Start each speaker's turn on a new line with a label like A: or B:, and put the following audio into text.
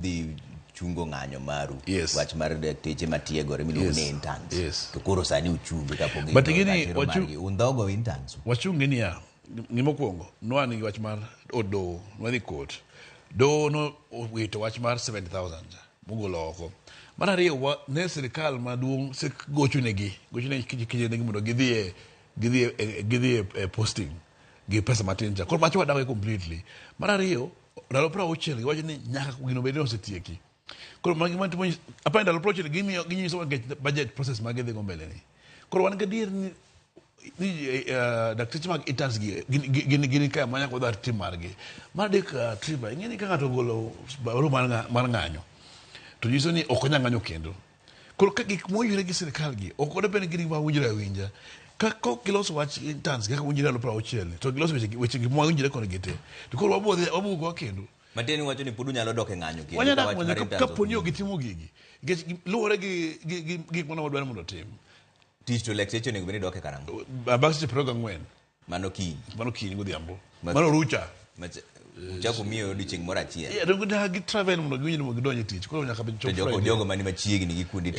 A: Dhi chungo ng'anyo maru.
B: Yes.
A: Wach mar dakteche matiegore miluongo ni interns.
B: Yes.
A: To koro sani uchunge kapok
B: But
A: giyudo
B: gini
A: ratiro margi. Undhogo interns.
B: Wachunge niya, gimokwongo, nwan gi wach mar od doho, nwadhi court. Doho no owito wach mar 70,000 cha, mogolo oko. Mar ariyo, wa, ne sirikal maduong' sik gochonegi, gochone kijendegi mondo gidhi e gidhi e, gidhi e, e posting gi pesa matin cha. Koro macho wadawe completely. Mar ariyo, ndalo 60 giwacho ni nyaka gino bed ni osetieki. Koro magi matimo apani ndalo 60 gimiyo ginyiso nikech budget process ma gidhi go mbele ni. Koro wan gadier ni dakteche mag interns gi gin ka ma nyaka wadwar tim margi. Mar adek, Triba, ing'e ni ka ng'ato ogolo barua mar ng'anyo to nyiso ni ok onyal ng'anyo kendo. Koro ka gik mowinjore gi sirikal gi ok onego bed ni gin gik ma winjore awinja. Ka kok giloso wach interns kaka winjore ndalo 60 ni to giloso weche gik ma winjore kodgi te. To koro wabo dhi wabo go kendo.
A: Matiende ni wacho ni pod unyalo dok e ng'anyo kendo.
B: Wanyalo
A: ka
B: dak
A: wach
B: ng'anyo
A: mar interns
B: kapo ni
A: ok
B: ok gitimo gigi. Nikech luwore gi gik mane wadwaro mondo otim.
A: Tich to lakteche onego bed ni dok e karang'o?
B: Bang' seche 24.
A: Mano kiny.
B: Mano kiny godhiambo. Mano rucha.
A: Uchako miyo odiochieng' moro achiel.
B: Yeah, dongo nyaka gi travel mondo giwinj ni mondo gidonj e tich. Koro nyaka bed
A: To
B: chop
A: jogo
B: Friday.
A: jogo mani machiegni gi kuonde tich.